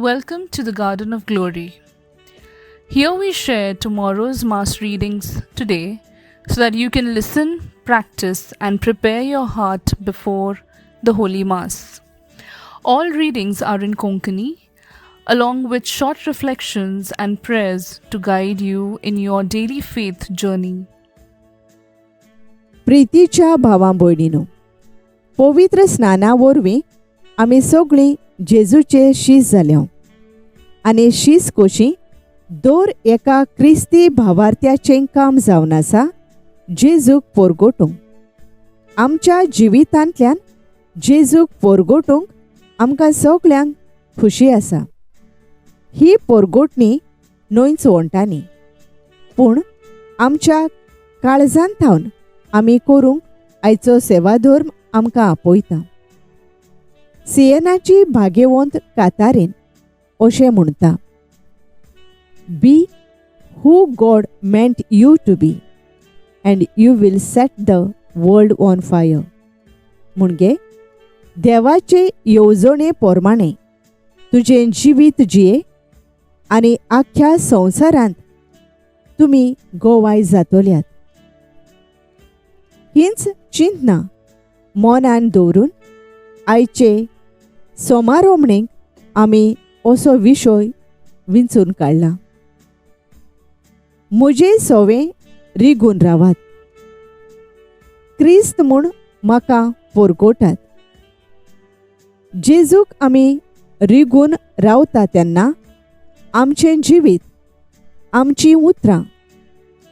Welcome to the Garden of Glory. Here we share tomorrow's Mass readings today so that you can listen, practice, and prepare your heart before the Holy Mass. All readings are in Konkani, along with short reflections and prayers to guide you in your daily faith journey. प्रितीच्या भावां भयणीनो, पवित्र स्नाना वरवीं आमी सगळीं जेजूचे शीस जाल्या आनी शीस कशी दर एका क्रिस्ती भावार्थ्याचें काम जावन आसा जेजूक पोरगोटूंक. आमच्या जिवितांतल्यान जेजूक पोरगोटूंक आमकां सगल्यांक खुशी आसा. ही पोरगोटणी न्हय चवंटांनी, पूण आमच्या काळजांत थावन आमी करूंक आयचो सेवाधर्म आमकां आपयता. सियेनाची भाग्यवंत कातारीन अशें म्हणटा, "Be who God meant you to be and you will set the world on fire." म्हणजे देवाचे येवजणे प्रमाणे तुजें जिवीत जिये आनी आख्ख्या संवसारांत तुमी गोवाय जातल्यात. हींच चिंतना मनान दवरून आयचे सोमारोमणेक आमी असो विशय विंचून काडला, म्हजे सोवे रिगून रावात, क्रिस्त म्हूण म्हाका पोरगोटात. जेजूक आमी रिगून रावता तेन्ना आमचें जिवीत, आमचीं उतरां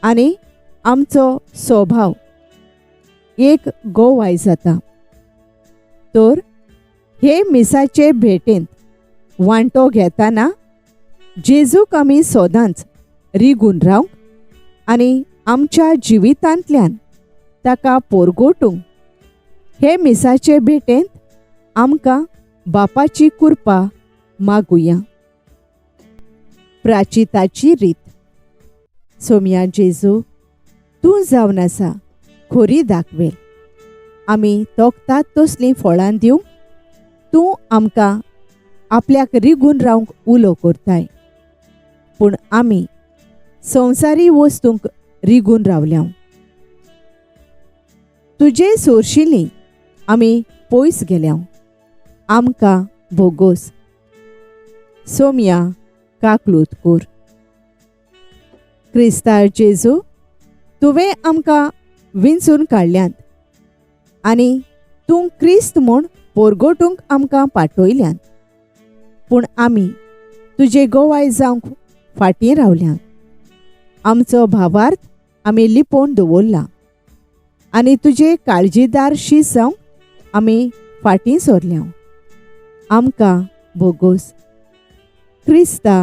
आनी आमचो स्वभाव एक गोवाय जाता. तर हे मिसाचे भेटेंत वांटो घेतना जेजूक आमी सदांच रिगून रावंक आनी आमच्या जिवितांतल्यान ताका पोरगोटूंक हे मिसाचे भेटेंत आमकां बापाची कृपा मागुया. प्राचिताची रीत. सोमया जेजू, तूं जावन आसा खोरी दाखवेल. आमी तोखतात तसलीं फळां दिवंक तूं आमकां आपल्याक रिगून रावंक उलो करताय, पूण आमी संवसारी वस्तूंक रिगून रावल्या. तुजे सोरशिली आमी पयस गेल्या. आमकां भोगोस. सोमया, काकलूत कोर. क्रिस्तार जेजू, तुवें आमकां विंचून काडल्यात आनी तूं क्रिस्त म्हूण पोरगोटूंक आमकां पाठयल्यात, पूण आमी तुजे गोवाय जावंक फाटीं रावल्यात. आमचो भावार्थ आमी लिपोवन दवरला आनी तुजे काळजीदार शीस जावंक आमी फाटीं सरल्या. आमकां भोगोस. क्रिस्ता,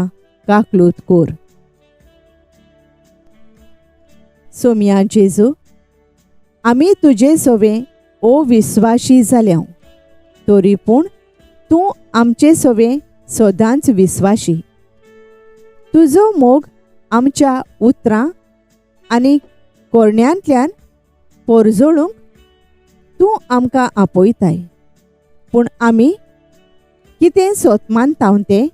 काकलूत कोर. सोमया जेजू, आमी तुजे सोवे अविस्वाशी जाल्या, तरी पूण तूं आमचे सोवे सदांच विस्वाशी. तुजो मोग आमच्या उतरां आनी कोरण्यांतल्यान पोरजोळूंक तूं आमकां आपयताय, पूण आमी कितें सोतमान तें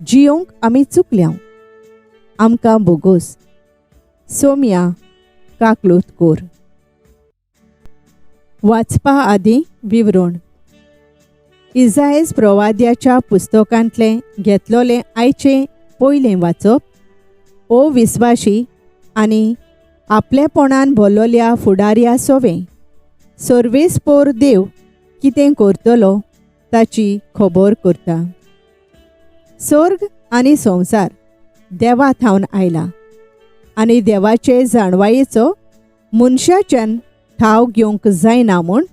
जियोंक आमी चुकल्या. आमकां भोगोस. सोमया, काकलूत कोर. वाचपा आदीं विवरण. इजायज प्रवाद्याच्या पुस्तकांतलें घेतलोलें आयचें पयलें वाचप ओ विस्वाशी आनी आपलेपणान भरलोल्या फुडाऱ्या सोवें सर्वेस्पोर देव कितें करतलो ताची खबर करता. स्वर्ग आनी संवसार देवा थावन आयला आनी देवाचे जाणवायेचो मनशाच्यान ठाव घेवंक जायना म्हूण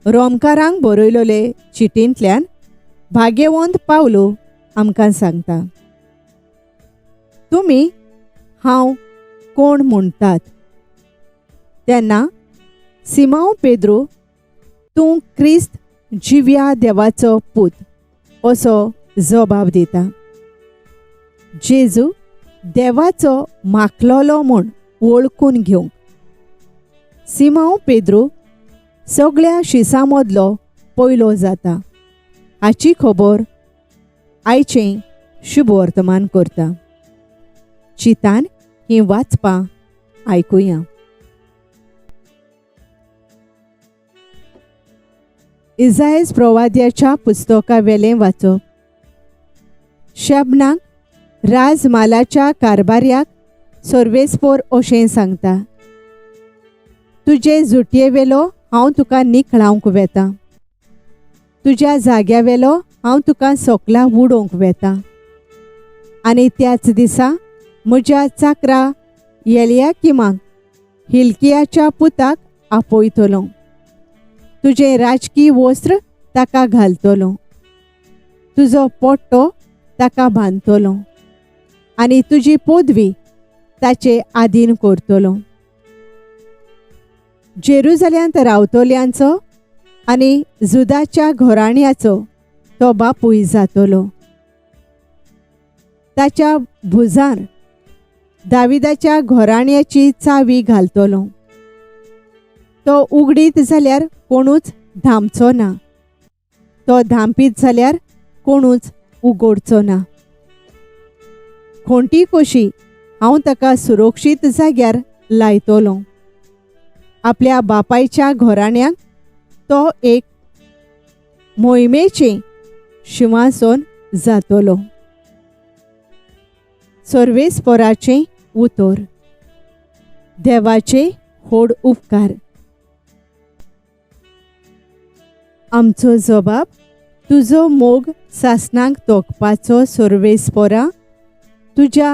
रोमकारांक बरयलोले चिटींतल्यान भाग्यवंत पावलो आमकां सांगता. तुमी हांव कोण म्हणटात? तेन्ना सिमांव पेद्रू, तूं क्रिस्त, जिव्या देवाचो पूत, असो जबाब दिता. जेजू देवाचो माखलोलो म्हूण वळखून घेवंक सिमांव पेद्रू सगळ्या शिसां मदलो पयलो जाता हाची खबर आयचें शुभवर्तमान करता. चितान हीं वाचपां आयकुया. इजायस प्रवाद्याच्या पुस्तका वेलें वाचप. शबनाक राजमालाच्या कारभार्याक सर्वेस्पोर अशें सांगता, तुजे जुटयेवेलो हांव तुका निखळावंक वेता, तुज्या जाग्यावेलो हांव तुका सोकला उडोवंक वेता. आनी त्याच दिसा म्हज्या चाकरा येलियाकिमाक हिलकियाच्या पुताक आपयतलो, तुजें राजकी वस्त्र ताका घालतलो, तुजो पट्टो ताका बांदतलो आनी तुजी पदवी ताचे आदीन करतलो. जेरुजाल्यांत रावतल्यांचो आनी जुदाच्या घराण्याचो तो बापूय जातलो. ताच्या भुजार दाविदाच्या घराण्याची चावी घालतलो. तो उगडीत जाल्यार कोणूच धांपचो ना, तो धांपीत जाल्यार कोणूच उगडचो ना. खोंटी कशी हांव ताका सुरक्षीत जाग्यार लायतलो. आपल्या बापायच्या घराण्याक तो एक मोहिमेचें शिंवासन जातलो. सर्वेस्पराचें उतर. देवाचे व्हड उपकार. आमचो जबाब तुजो मोग सासणाक तोखपाचो सर्वेस्परा, तुज्या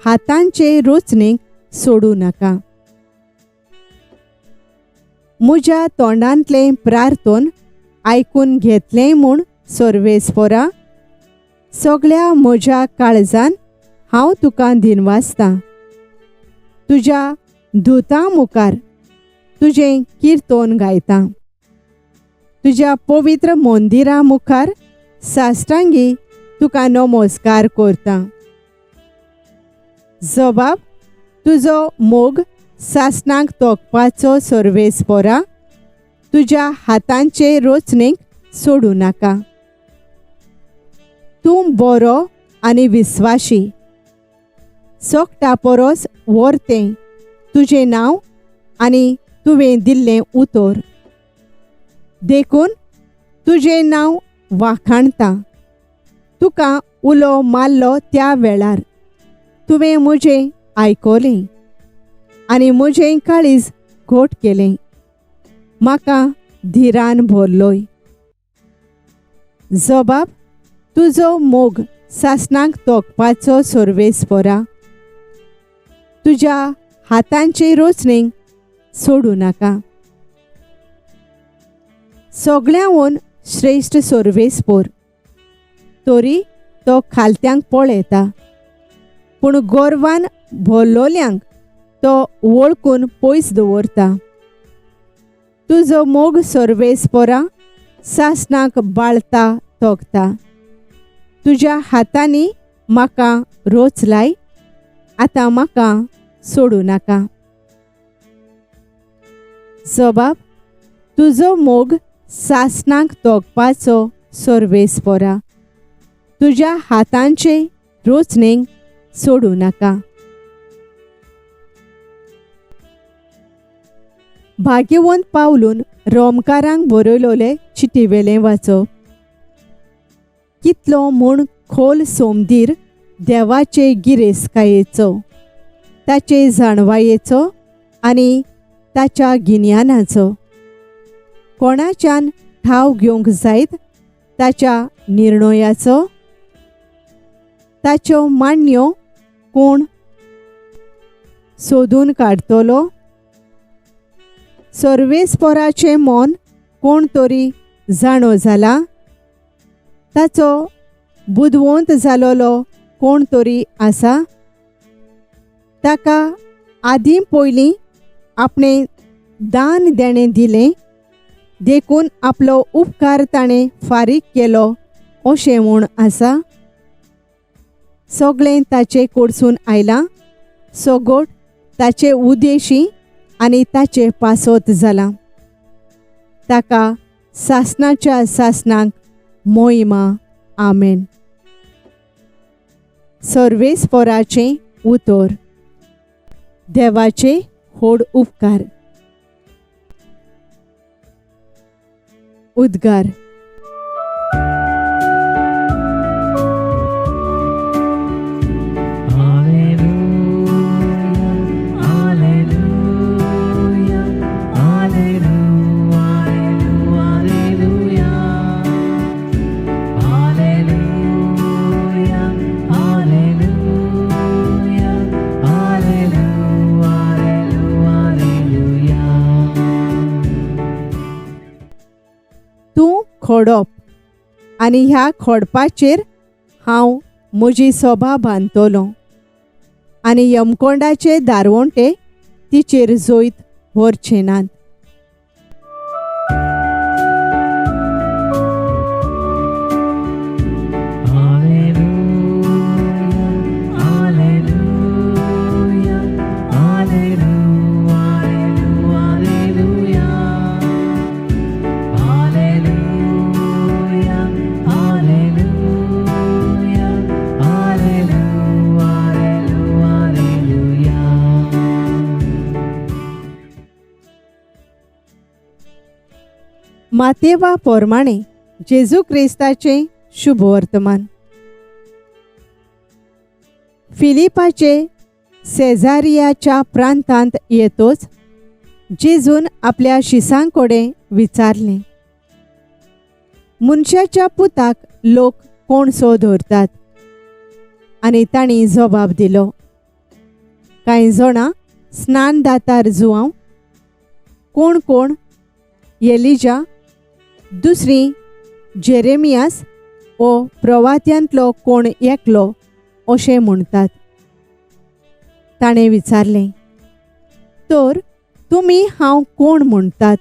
हातांचे रचणेक सोडूं नाका. म्हज्या तोंडांतलें प्रार्थन आयकून घेतलें म्हूण सर्वेस्परा, सगळ्या म्हज्या काळजान हांव तुका दिनवासतां. तुज्या दुतां मुखार तुजें किर्तन गायतां. तुज्या पवित्र मंदिरा मुखार साश्टांगी तुका नमस्कार करतां. जबाब तुजो मोग सासणाक तोखपाचो सर्वेस्परा, तुज्या हातांचे रचणेक सोडूं नाका. तूं बरो आनी विस्वाशी, सोकटा परस व्हरतें तुजें नांव आनी तुवें दिल्लें उतर, देखून तुजें नांव वाखाणता. तुका उलो मारलो त्या वेळार तुवें म्हजें आयकलें आनी म्हजें काळीज घट केलें, म्हाका धिरान भरलोय. जबाब तुजो मोग सासणाक तोखपाचो सर्वेस्परा, तुज्या हातांचे रचणेक सोडूं नाका. सगळ्यांहून श्रेश्ठ सर्वेस्पोर, तरी तो खालत्यांक पळयता, पूण गोरवान भरलोल्यांक तो वळखून पयस दवरता. तुजो मोग सर्वेस्परा सासणाक बाळता तोखता. तुज्या हातांनी म्हाका रोच लाय, आतां म्हाका सोडूं नाका. जबाब तुजो मोग सासणाक तोखपाचो सर्वेस्परा, तुज्या हातांचे रोचणेक सोडूं नाका. भाग्यवंत पावलून रोमकारांक बरयलोले चिटीवेलें वाचप. कितलो म्हूण खोल सोमदीर देवाचे गिरेस्तकायेचो, ताचे जाणवायेचो आनी ताच्या गिन्यानाचो. कोणाच्यान ठाव घेवंक जायत ताच्या निर्णयाचो, ताच्यो मांडण्यो कोण सोदून काडटलो? सर्वेस्पराचें मन कोण तरी जाणो जाला, ताचो बुदवंत जालोलो कोण तरी आसा? ताका आदीं पयलीं आपणें दान देणें दिलें, देखून आपलो उपकार ताणें फारीक केलो अशें म्हूण आसा. सगळें ताचे कडसून आयलां, सगोट ताचे उदेशी आनी ताचे पासत जालां. ताका सासणाच्या सासणाक मोहिमा. आमेन. सर्वेस्पोराचें उतर. देवाचे व्हड उपकार. उद्गार. तूं खोडप आनी ह्या खोडपाचेर हांव म्हजी सोभा बांदतलो आनी यमकोंडाचे दारवंटे तिचेर जैत व्हरचे नात. मातेवा पोरमाणे जेजू क्रिस्ताचें शुभवर्तमान. फिलिपाचे सेजारियाच्या प्रांतांत येतोच जेजून आपल्या शिसांकडे विचारलें, मनशाच्या पुताक लोक कोण सो धरतात? आनी तांणी जबाब दिलो, कांय जाणां स्नानदातार जुआंव, कोण कोण एलिजा, दुसरी जेरेमियास ओ प्रवात्यांतलो कोण एकलो अशें म्हणटात. ताणें विचारलें, तर तुमी हांव कोण म्हणटात?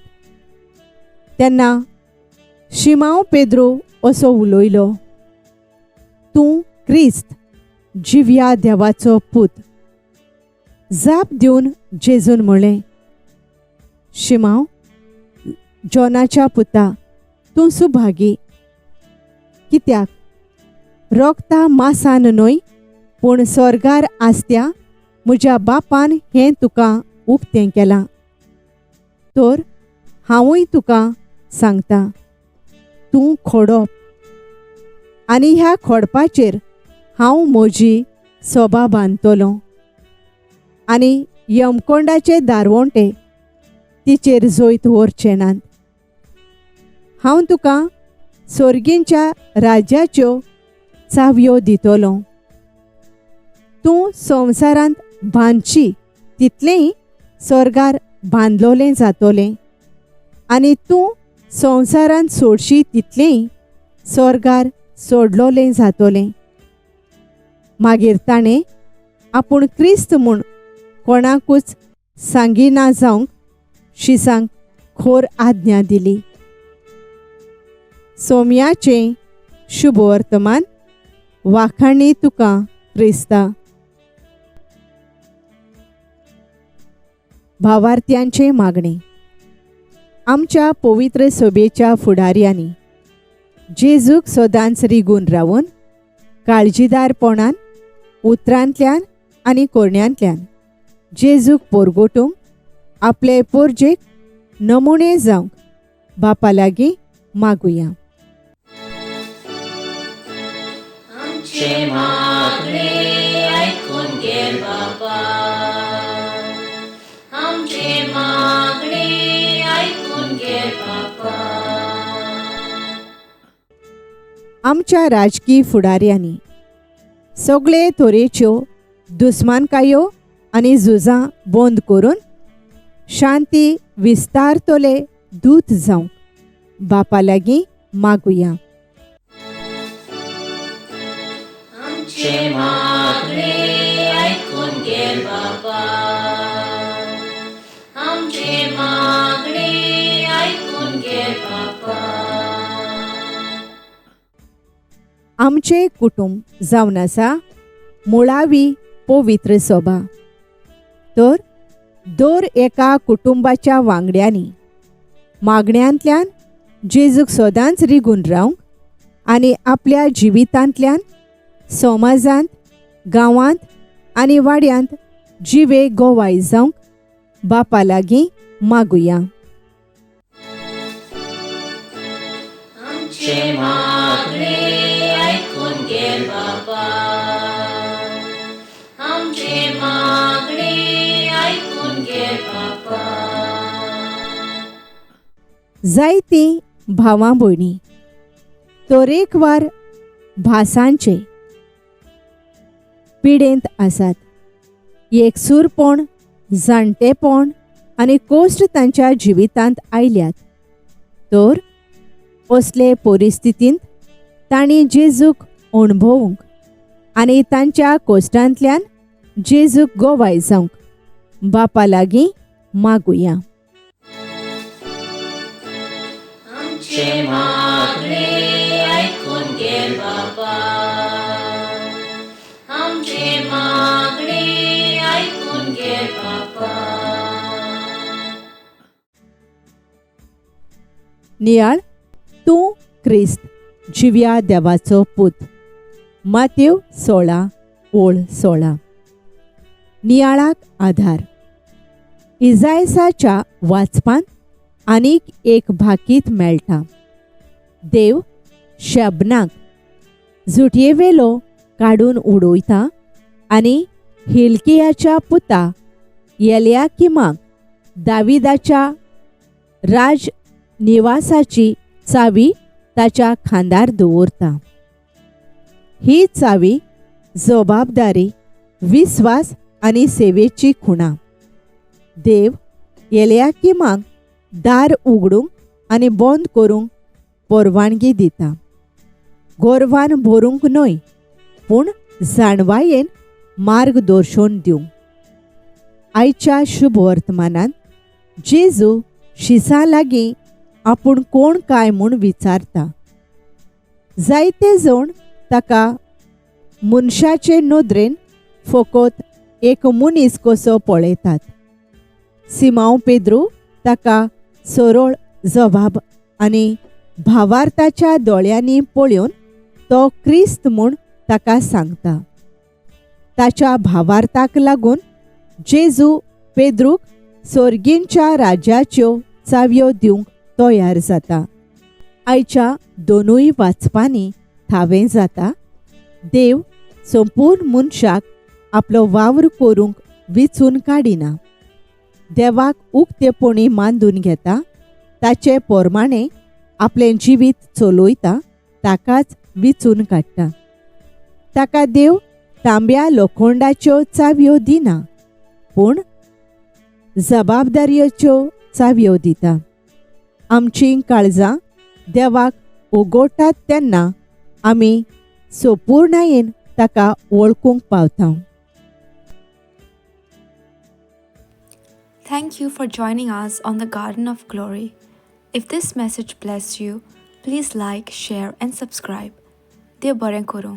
तेन्ना शिमांव पेद्रो असो उलयलो, तूं क्रिस्त, जिव्या देवाचो पूत. जाप दिवन जेजून म्हळें, शिमांव, जॉनाच्या पुता, तूं सुभागी, कित्याक रोगता मासान न्हय पूण स्वर्गार आसत्या म्हज्या बापान हें तुका उक्तें केलां. तर हांवूय तुका सांगता, तूं खोडप आनी ह्या खोडपाचेर हांव म्हजी सोबा बांदतलो आनी यमकोंडाचे दारवंटे तिचेर जैत व्हरचे नात. हांव तुका सोर्गींच्या राज्याच्यो चावयो दितलो. तूं संवसारांत बांदची तितलेंय स्वर्गार बांदलोलें जातलें आनी तूं संवसारांत सोडशी तितलेंय स्वर्गार सोडलोलें जातलें. मागीर ताणें आपूण क्रिस्त म्हूण कोणाकूच सांगिना जावंक शिसांक खोर आज्ञा दिली. सोम्याचें शुभवर्तमान. वाखाणी तुका क्रिस्ता. भावार्थ्यांचें मागणें. आमच्या पवित्र सभेच्या फुडाऱ्यांनी जेजूक सदांच रिगून रावन काळजीदारपणान उतरांतल्यान आनी कोरण्यांतल्यान जेजूक पोरगोटूंक आपले पोरजेक नमुने जावंक बापा लागीं मागुया. आमचें मागणें आयकून घे बाबा, आमचें मागणें आयकून घे बाबा. आमच्या राजकीय फुडाऱ्यांनी सगळे तरेच्यो दुस्मानकायो आनी झुजां बंद करून शांती विस्तारतले दूत जावंक बापा लागीं मागुया. आमचें मागणें आयकून घे बाबा, आमचें मागणें आयकून घे बाबा. आमचें कुटुंब जावन आसा मुळावी पवित्र सभा. तर दर एका कुटुंबाच्या वांगड्यांनी मागण्यांतल्यान जेजूक सदांच रिगून रावंक आनी आपल्या जिवितांतल्यान समाजांत गांवांत आनी वाड्यांत जिवे गोवाय जावंक बापा लागीं मागुया. आमचें मागणें आयकून घे बाबा, आमचें मागणें आयकून घे बाबा. जायतीं भावां भयणी तरेकवार भासांचे पिडेंत आसात. एकसूरपण, जाणटेपण आनी कोश्ट तांच्या जिवितांत आयल्यात. तर असले परिस्थितींत तांणी जेजूक अणभवूंक आनी तांच्या कोश्टांतल्यान जेजूक गोवाय जावंक बापा लागीं मागुया. आमचें मागणें आयकून घे बाबा, आमचें मागणें आयकून घे बाबा. नियाळ, तूं क्रिस्त जिव्या देवाचो पूत. मातेव 16:16. नियाळाक आधार. इजायसाच्या वाचपांत आनीक एक भाकीत मेळटा. देव शबनाक जुटयेवेलो काडून उडयता आनी हिलकियाच्या पुता येलयाकिमाक दाविदाच्या राज निवासाची चावी ताच्या खांदार दवरता. ही चावी जबाबदारी, विस्वास आनी सेवेची खुणा. देव येलयाकिमाक दार उगडूंक आनी बंद करूंक परवानगी दिता. गोरवान भरूंक न्हय, पूण जाणवायेन मार्गदर्शन दिवंक. आयच्या शुभ वर्तमानांत जेजू शिसां लागीं आपूण कोण काय म्हूण विचारता. जायते जाण ताका मनशाचे नदरेन फकत एक मनीस कसो पळयतात. सिमांव पेद्रू ताका सरळ जबाब आनी भावार्थाच्या दोळ्यांनी पळोवन तो क्रिस्त म्हूण ताका सांगता. ताच्या भावार्थाक लागून जेजू पेद्रूक सोर्गींच्या राज्याच्यो चावयो दिवंक तयार जाता. आयच्या दोनूय वाचपांनी थावें जाता, देव संपूर्ण मनशाक आपलो वावर करूंक विचून काडिना. देवाक उक्तेपणी मांदून घेता, ताचे प्रमाणे आपलें जिवीत चलयता, ताकाच विचून काडटा. ताका देव तांब्या लोखंडाच्यो चावयो दिना, पूण जबाबदारयेच्यो चावयो दिता. आमचीं काळजां देवाक उगडटात तेन्ना आमी सोपूर्णायेन ताका वळखूंक पावता. Thank you for joining us on the Garden of Glory. If this message blessed you, please like, share and subscribe. Dev बरें करूं.